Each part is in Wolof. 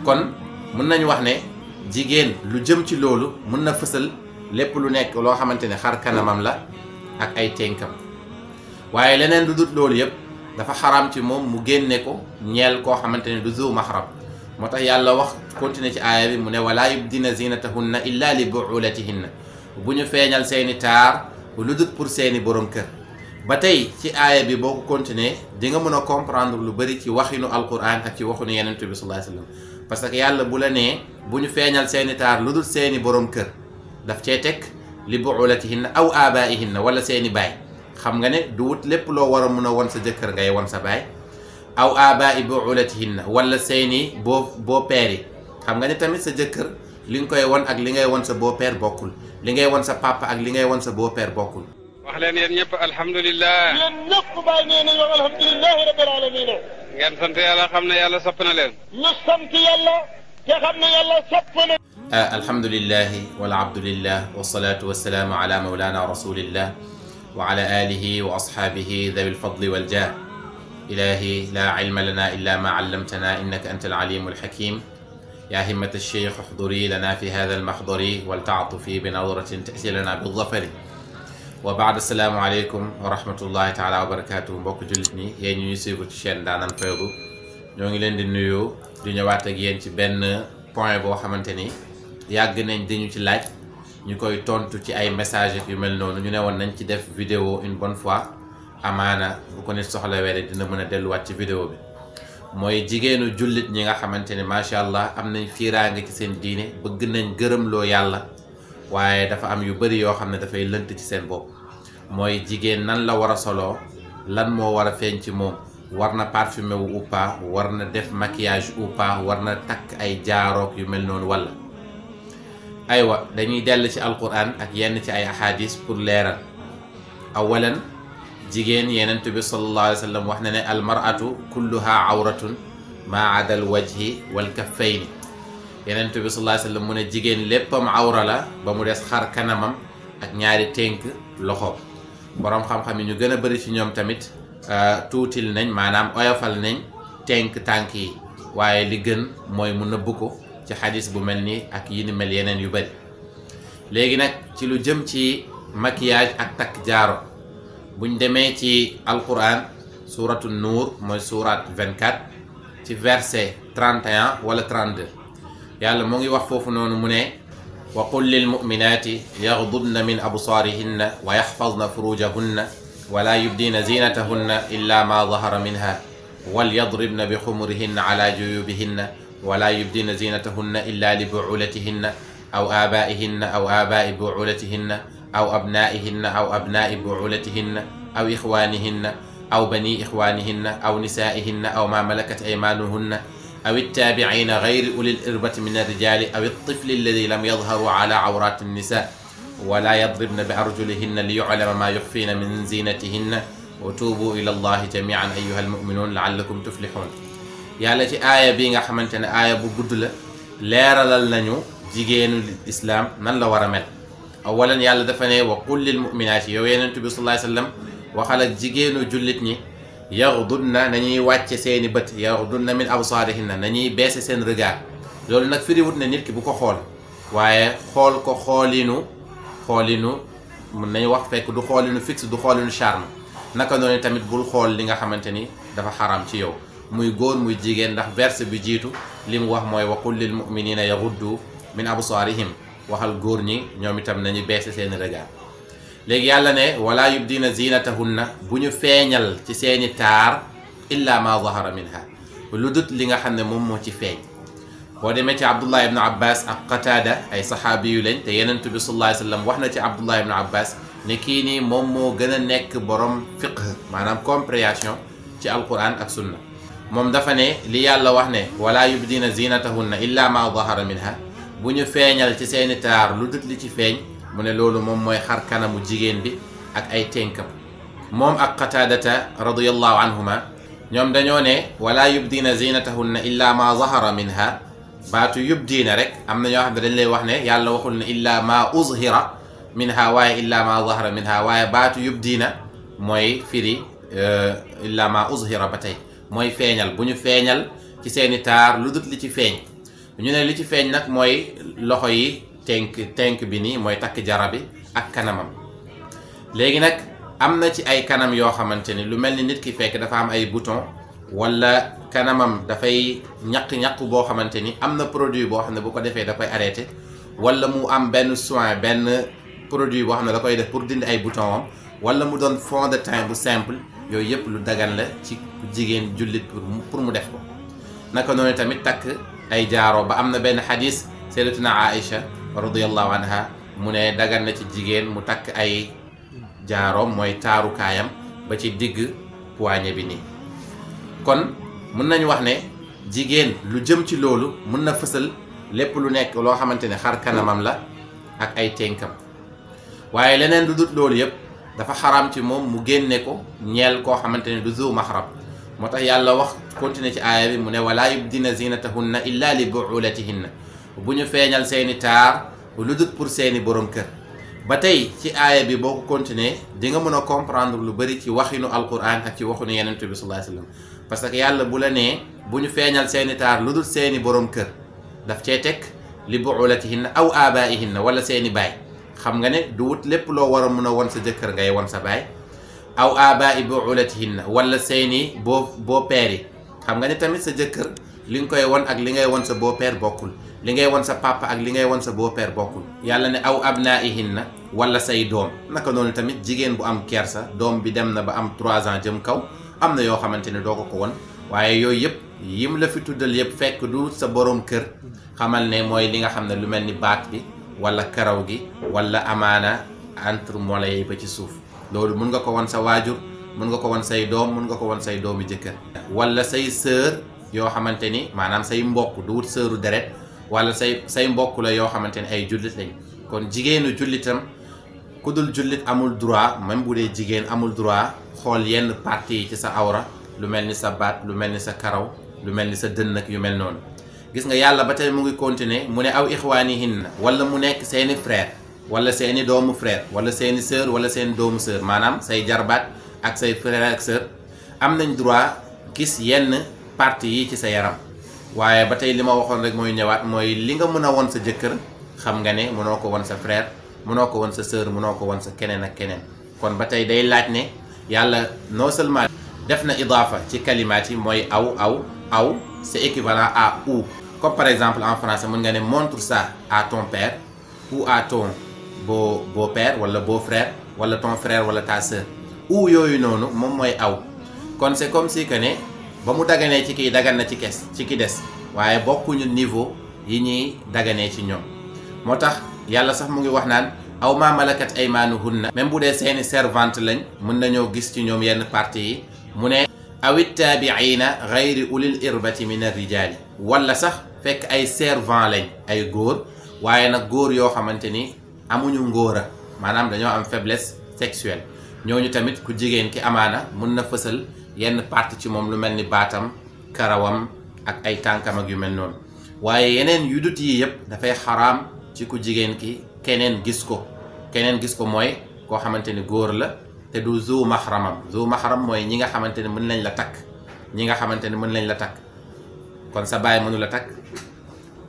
kon mën nañ wax ne jigéen lu jëm ci loolu mën na fësal lépp lu nekk loo xamante ne xar kanamam la ak ay tenkam waaye leneen lu dut loolu yëpp dafa xaraam ci moom mu génne ko ñeel koo xamante ne du zu mahram moo tax yàlla wax continuer ci aaya bi mu ne walaa yubdina zinatahunna illa li buulatihinna bu ñu feeñal seeni taar lu dut pour seeni borom kër ba tey ci aaya bi boo ko continuer di nga mën a comprendre lu bëri ci waxinu alquran ak ci waxinu yenentu bi sallallahu alayhi wasallam parce que yàlla bu la nee bu ñu feeñal seeni taar lu dul seeni borom kër daf cee teg li buulatihinna aw abaihinna wala seeni baay xam nga ne du wut lépp loo war a mun a won sa jëkkër ngay won sa baay aw abai buulatihinna wala seeni boo peer yi xam nga ne tamit sa jëkkër li nga koy won ak li ngay won sa boo peer bokkul li ngay won sa papa ak li ngay won sa boo peer bokkul wax leen yéen ñëpp alhamdulilah yéen ñëpp bàyyi nee nañu alhamdulilahi rabbil alamin ngeen sant yàlla xam ne yàlla sopp na leen ñu sant yàlla te xam ne yàlla sopp na alhamdulillahi wal abdulillah wassalatu wassalaamu ala mawlana rasulillah wa ala alihi wa ashabihi dhawi alfadli waljah ilahi la ilma lana illa ma allamtana innaka anta alalimu alhakim ya himmat alcheikh uhduri lana fi hadha almahdari waltaatufi binawratin ta'ti lana bidhafari wa baad assalaamu aleykum wa rahmatullahi taala wa barakatuh mbokk jullit ñi yéen ñu suivre ci chaîne Ndaanaan Faydu ñoo ngi leen di nuyu di ñëwaat ak yéen ci benn point boo xamante ni yàgg nañ di ñu ci laaj ñu koy tontu ci ay message yu mel noonu ñu ne woon nañ ci def vidéo une bonne fois amaana bu ko nit soxlawee rek dina mën a delluwaat ci vidéo bi mooy jigéenu jullit ñi nga xamante ni macha allah am nañ fiiraange ci seen diine bëgg nañ gërëmloo yàlla waaye dafa am yu bari yoo xam ne dafay lënt ci seen bopp mooy jigéen nan la war a soloo lan moo war a feeñ ci moom war na parfumé wu ou pas war na def maquillage ou pas war na takk ay jaaroog yu mel noonu wala aywa dañuy dell ci alquran ak yenn ci ay ahadis pour leeral awalan jigéen yenent bi sallallahu alayhi wa sallam wax na ne almaratu kulluha awratun ma ada al wajhi wal kaffayni yenent bi sallallahu alayhi wa sallam mu ne jigéen léppam awra la ba mu des xar kanamam ak ñaari tënk loxo boroom xam-xam yi ñu gën a bëri ci ñoom tamit tuutil nañ maanaam oyofal nañ tënk tànk yi waaye li gën mooy mu nëbb ko ci xadis bu mel nii ak yi ni mel yeneen yu bëri léegi nag ci lu jëm ci maquillage ak takk jaaro buñ demee ci alquran suratu nuur mooy surat 24 ci verset 31 wala 32 yàlla moo ngi wax foofu noonu mu ne wa qul lil muminati yaghdudna min absaarihinna wa yaxfadna furujahunna wala yubdina zinatahunna illa ma dahara minha walyadribna bi xumurihinna ala juyubihinna wala yubdina zinatahunna illa li buulatihinna aw abaihinna aw abai buulatihinna aw abnaihinna aw abnai buulatihinna aw ixwanihinna aw bani ixwanihinna aw nisaihinna aw ma malakat aymanuhunna aw ittaabiciina gayri ulil irbati min alrijali aw altifli alladi lam yadharu ala awrati annisa wala yadribna bi arjulihinna li yuclama ma yuxfiina min zinatihinna wa tuubu ila allahi jamian ayuha almuminuun laallakum tuflixuun yàlla ci aaya bi nga xamante ne aaya bu gudd la leeralal nañu jigéenu islaam nan la war a mel awalan yàlla dafa ne wa qul lil muminaati yow yenentu bi sallallahu alayhi wa sallam waxal ak jigéenu jullit ñi yaghdudna nañuy wàcce seeni bët yaghdudna min absaarihinna nañuy beese seen regard loolu nag firiwut ne nit ki bu ko xool waaye xool ko xoolinu mun nañu wax fekk du xoolinu fixe du xoolinu charme naka noonu tamit bul xool li nga xamante ni dafa xaram ci yow muy góor muy jigéen ndax verset bi jiitu li mu wax mooy wa qul lil muminina yaghuddu min absaarihim waxal góor ñi ñoom itam nañu beese seeni regard léegi yàlla ne wala yubdina zinatahunna bu ñu feeñal ci seeni taar illa ma zahara minha lu dut li nga xam ne moom moo ci feeñ boo demee ci abdullah ibn abbas ak qatada ay saxaabi yu lañ te yenentu bi sallallahu alayhi wa sallam wax na ci abdullah ibn abbas ne kii nii moom moo gën a nekk borom fiqh maanaam compréhension ci alquran ak sunna moom dafa ne li yàlla wax ne wala yubdina zinatahunna illa ma zahara minha bu ñu feeñal ci seeni taar lu dut li ci feeñ mu ne loolu moom mooy xar kanamu jigéen bi ak ay tënkam moom ak qataadata radiyallahu anhuma ñoom dañoo ne wala yubdina zinatahunna illa ma zahara minha baatu yubdiina rek am na ñoo xam ne dañ lay wax ne yàlla waxul ne illa ma uzhira minha waaye illa ma zahara minha waaye baatu yubdiina mooy firi illa ma uzhira ba tey mooy feeñal bu ñu feeñal ci seeni taar lu dut li ci feeñ ñu ne li ci feeñ nag mooy loxo yi tenk bi nii mooy takk jara bi ak kanamam. léegi nag am na ci ay kanam yoo xamante ni lu mel ni nit ki fekk dafa am ay bouton wala kanamam dafay ñaq boo xamante ni am na produit boo xam ne bu ko defee da koy arrêté, wala mu am benn soin benn produit boo xam ne da koy def pour dindi ay bouton am, wala mu doon fond de teint bu simple, yooyu yëpp lu dagan la ci jigéen jullit pour mu def ko. naka noonu tamit takk ay jaaro ba am na benn xadis sayyidatuna Aïcha radiyallahu anha mu ne dagan na ci jigéen mu takk ay jaaroom mooy taarukaayam ba ci digg poignet bi nii. kon mun nañu wax ne jigéen lu jëm ci loolu mun na fësal lépp lu nekk loo xamante ne xar kanamam la ak ay tenkam, waaye leneen lu dut loolu yëpp dafa xaraam ci moom mu génne ko ñeel koo xamante ne du zu mahram. moo tax yàlla wax continuer ci aaya bi mu ne walaa yubdina zinatahunna illa li buulatihinna, bu ñu feeñal seeni taar lu dut pour seeni borom kër. ba tey ci aaya bi boo ko continuer di nga mën a comprendre lu bari ci waxinu alquran ak ci waxinu yenent bi sallallahu alayhi wasallam, parce que yàlla bu la nee bu ñu feeñal seeni taar lu dul seeni borom kër daf cee teg li buulatihinna aw abaihinna wala seeni baay. xam nga ne du wut lépp loo war a mun a won sa jëkkër ngay won sa baay. aw abai buulatihinna wala seeni boo peer yi. xam nga ne tamit sa jëkkër li nga koy won ak li ngay won sa boo peer bokkul, li ngay won sa papa ak li ngay won sa boo peer bokkul. yàlla ne aw abnaihinna wala say doom. naka noonu tamit jigéen bu am kersa doom bi dem na ba am 3 ans jëm kaw am na yoo xamante ne doo ko won, waaye yooyu yëpp yim la fi tuddal yëpp fekk du sa borom kër, xamal ne mooy li nga xam ne lu mel ni baat bi wala karaw gi wala amaana entre mollets yi ba ci suuf. loolu mun nga ko won sa waajur, mun nga ko won say doom, mun nga ko won say doomi jëkkër, wala say sœur yoo xamante ni maanaam say mbokk du wut sœuru deret, wala say mbokk la yoo xamante ni ay jullit lañ. kon jigéenu jullitam ku dul jullit amul droit, même bu dee jigéen amul droit xool yenn parties yi ci sa awra, lu mel ni sa baat, lu mel ni sa karaw, lu mel ni sa dënn ak yu mel noonu. gis nga yàlla ba tey mu ngi continuer mu ne aw ixwaanihinna wala mu nekk seeni frère wala seeni doomu frère wala seeni sœur wala seeni doomu sœur, maanaam say jarbaat ak say frère ak sœur am nañ droit gis yenn parties yi ci sa yaram. waaye ba tey li ma waxoon rek mooy ñëwaat, mooy li nga mën a won sa jëkkër xam nga ne mënoo ko won sa frère, mënoo ko won sa sœur, mënoo ko won sa keneen ak keneen. kon ba tey day laaj ne yàlla non seulement def na idaafa ci kalimaat yi mooy aw c'est équivalent à ou. comme par exemple en français mën nga ne montre ça à ton père ou à ton beau-père wala beau-frère wala ton frère wala ta sœur. ou yooyu noonu moom mooy aw. kon c'est comme si que ne ba mu daganee ci kii dagan na ci ki des, waaye bokkuñu niveau yi ñuy daganee ci ñoom. moo tax yàlla sax mu ngi wax naan aw ma malakat aymaanuhunna, même bu dee seeni servante lañ mën nañoo gis ci ñoom yenn parties yi. mu ne awit taabiina gayri ulil irbati min ar-rijaali, wala sax fekk ay servant lañ ay góor, waaye nag góor yoo xamante ni amuñu ngóora, maanaam dañoo am faiblesse sexuelle. ñooñu tamit ku jigéen ki amaana mun na fësal yenn partie ci moom lu mel ni baatam, karawam ak ay tànkam ak yu mel noonu. waaye yeneen yu dut yi yëpp dafay xaraam ci ku jigéen ki keneen gis ko. mooy koo xamante ni góor la te du zu mahramam. zu mahram mooy ñi nga xamante ne mën nañ la takk. kon sa baay mënu la takk,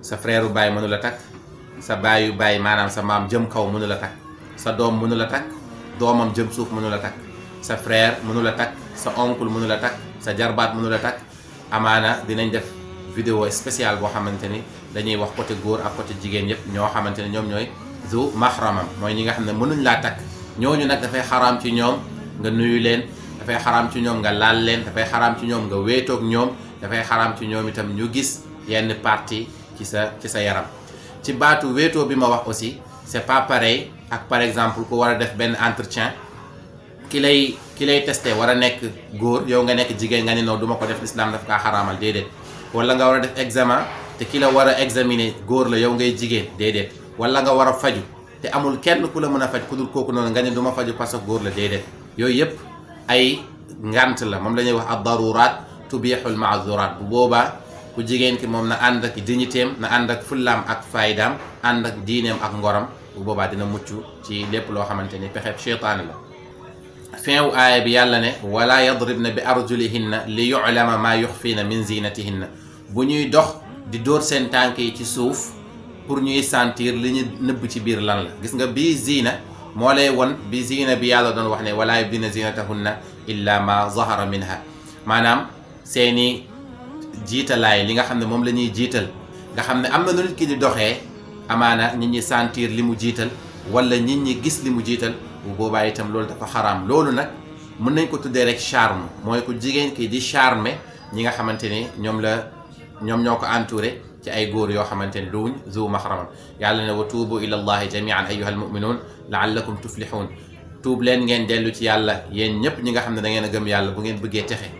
sa frère baay mënu la takk, sa baayu baay maanaam sa maam jëm kaw mënu la takk, sa doom mënu la takk, doomam jëm suuf mënu la takk, sa frère mënu la takk, sa oncle mënu la takk, sa jarbaat mënu la takk. amaana dinañ def vidéo spéciale boo xamante ni dañuy wax côté góor ak côté jigéen yëpp ñoo xamante ne ñoom ñooy zu mahramam, mooy ñi nga xam ne mënuñ laa takk. ñooñu nag dafay xaraam ci ñoom nga nuyu leen, dafay xaraam ci ñoom nga laal leen, dafay xaraam ci ñoom nga wéetoog ñoom, dafay xaraam ci ñoom itam ñu gis yenn partie ci sa yaram. ci baatu wéetoo bi ma wax aussi c'est pas pareil ak par exemple ku war a def benn entretien, ki lay testé war a nekk góor, yow nga nekk jigéen nga ni non du ma ko def, l'islam daf kaa xaraamal, déedéet. wala nga war a def examen te ki la war a examiner góor la, yow ngay jigéen, déedéet. wala nga war a faju te amul kenn ku la mën a faj ku dul kooku noonu nga ne du ma faju parce que góor la, déedéet. yooyu yëpp ay ngant la, moom la ñuy wax ad-daruraat tubihul ma'zurat. bu boobaa ku jigéen ki moom na ànd ak dignitéem, na ànd ak fullaam ak faydaam, ànd ak diineem ak ngoram, bu boobaa dina mucc ci lépp loo xamante ni pexeb cheytaane la. fin wu aaya bi yàlla ne wala yadribna bi arjulihinna li yu'lama ma yuxfiina min zinatihinna. bu ñuy dox di dóor seen tànk yi ci suuf pour ñuy sentir li ñu nëbb ci biir lan la. gis nga bii ziina moo lay won bi ziina bi yàlla doon wax ne wala yubdina zinatahunna illa ma zahara minha, maanaam seeni jiitalaay li nga xam ne moom la ñuy jiital nga xam ne am na nu nit ki di doxee amaana nit ñi sentir li mu jiital wala nit ñi gis li mu jiital, bu boobaa itam loolu dafa xaraam. loolu nag mën nañ ko tuddee rek charme, mooy ku jigéen ki di charmer ñi nga xamante ni ñoom ñoo ko entouré ci ay góor yoo xamante ni duñ zu mahraman. yàlla ne wa tuubu ila allahi jamian ayyuha almuminuun laallakum tuflihun, tuub leen ngeen dellu ci yàlla yéen ñëpp ñi nga xam ne da ngeen a gëm yàlla bu ngeen bëggee texe.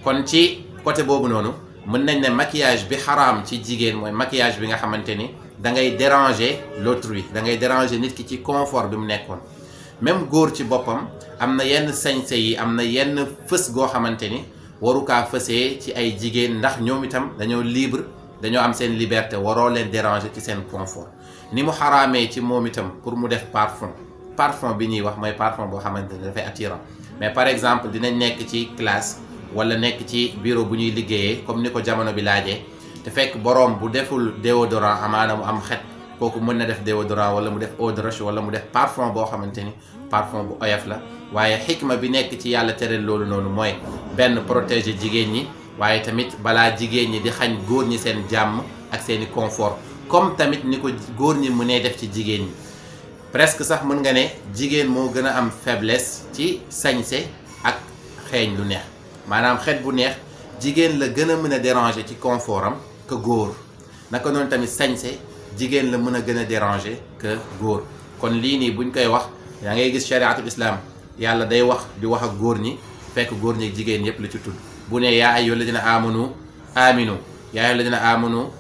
kon ci côté boobu noonu mën nañ ne maquillage bi xaraam ci jigéen mooy maquillage bi nga xamante ni da ngay déranger l'autrui, da ngay déranger nit ki ci confort bi mu nekkoon. même góor ci boppam am na yenn sañse yi, am na yenn fës goo xamante ni waru kaa fësee ci ay jigéen, ndax ñoom itam dañoo libre, dañoo am seen liberté, waroo leen déranger ci seen confort. ni mu xaraamee ci moom itam pour mu def parfum bi ñuy wax mooy parfum boo xamante ni dafay attirant. mais par exemple dinañ nekk ci classe wala nekk ci bureau bu ñuy liggéeyee comme ni ko jamono bi laajee, te fekk boroom bu deful déodorant amaana mu am xet, kooku mën na def déodorant wala mu def eau de roche wala mu def parfum boo xamante ni parfum bu oyof la. waaye xikma bi nekk ci yàlla tere loolu noonu mooy benn protéger jigéen ñi, waaye tamit balaa jigéen ñi di xañ góor ñi seen jàmm ak seeni confort, comme tamit ni ko góor ñi mënee def ci jigéen ñi. presque sax mën nga ne jigéen moo gën a am faiblesse ci sañse ak xeeñ lu neex, maanaam xet bu neex jigéen la gën a mën a déranger ci confort am que góor. naka noonu tamit sañse jigéen la mën a gën a déranger que góor. kon lii nii buñ koy wax yaa ngay gis chariatul islam yàlla day wax di wax ak góor ñi, fekk góor ñi jigéen yépp la ci tudd. bu ne yaa ayyuha alladina amanu aminu, yaa ayyuha alladina amanu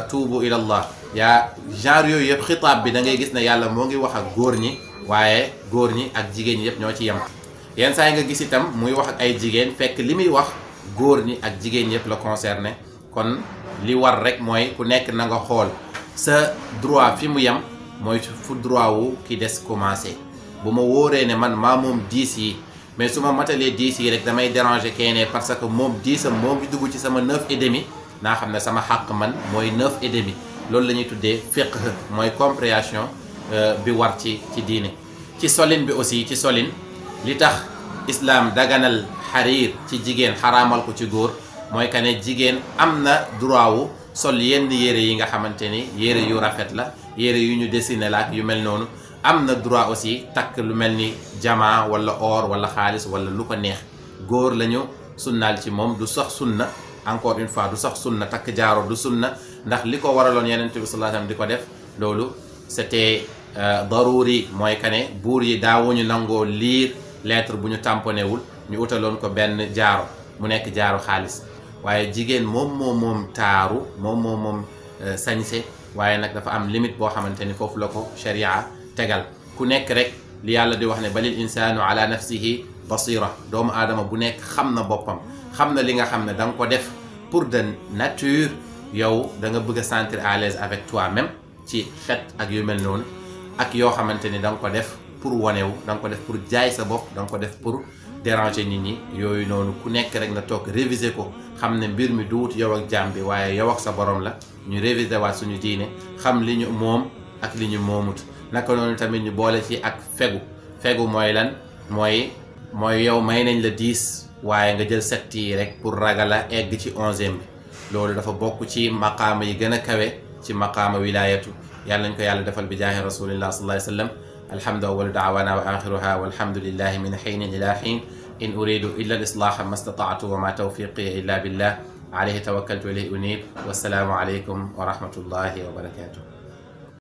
tuubu ila allah, yaa genre yooyu yëpp xitaab bi da ngay gis ne yàlla moo ngi wax ak góor ñi, waaye góor ñi ak jigéen ñi yëpp ñoo ci yem. yenn saa yi nga gis itam muy wax ak ay jigéen fekk li muy wax góor ñi ak jigéen ñëpp la concerné. kon li war rek mooy ku nekk na nga xool sa droit fi mu yem, mooy fu droit wu ki des commencé. bu ma wóoree ne man maa moom 10 yi, mais su ma matalee 10 yi rek damay déranger keneen parce que moom 10 am moo ngi dugg ci sama 9 et demi, naa xam ne sama xàq man mooy 9 et demi. loolu la ñuy tuddee fiqh, mooy compréhension bi war ci diine. ci solin bi aussi, ci solin li tax islam daganal xariir ci jigéen xaraamal ko ci góor mooy que ne jigéen am na droit wu sol yenn yére yi nga xamante ni yére yu rafet la, yére yu ñu dessiné la ak yu mel noonu. am na droit aussi takk lu mel ni jamaa wala or wala xaalis wala lu ko neex. góor lañu sunnaal ci moom, du sax sunna, encore une fois du sax sunna takk jaaro du sunna, ndax li ko waraloon Yonent bi sallallahu alayhi wasallam di ko def loolu c'était daruri, mooy que ne buur yi daawuñu nangoo lire lettre bu ñu tamponné wul, ñu utaloon ko benn jaaro mu nekk jaaro xaalis. waaye jigéen moom taaru, moom sañse, waaye nag dafa am limite boo xamante ni foofu la ko sharia tegal. ku nekk rek li yàlla di wax ne balil insaanu ala nafsihi basira, doomu aadama bu nekk xam na boppam, xam na li nga xam ne da nga ko def pour de nature, yow da nga bëgg a sentir à l'aise avec toi-même ci xet ak yu mel noonu, ak yoo xamante ni da nga ko def pour wanewu, da nga ko def pour jaay sa bopp, da nga ko def pour déranger nit ñi. yooyu noonu ku nekk rek na toog réviser ko, xam ne mbir mi duwut yow ak jaam bi waaye yow ak sa borom la. ñu réviser waat suñu diine, xam li ñu moom ak li ñu moomut. naka noonu tamit ñu boole ci ak fegu mooy lan, mooy yow may nañ la 10 waaye nga jël 7 yi rek pour ragala egg ci 11e bi. loolu dafa bokk ci maqaama yi gën a kawe ci maqaama wilaayatu. yàlla nañ ko yàlla defal bi jaahi rasulillah sallallahu alayhi wa sallam. alhamdu awwalu da'wana wa akhiruha walhamdulillahi min hiinin ila hiin. in uridu illa al-islaha ma stata'tu wa ma tawfiqi illa billah alayhi tawakkaltu wa ilayhi unib. wassalaamu alaykum wa rahmatullahi wa barakatuh.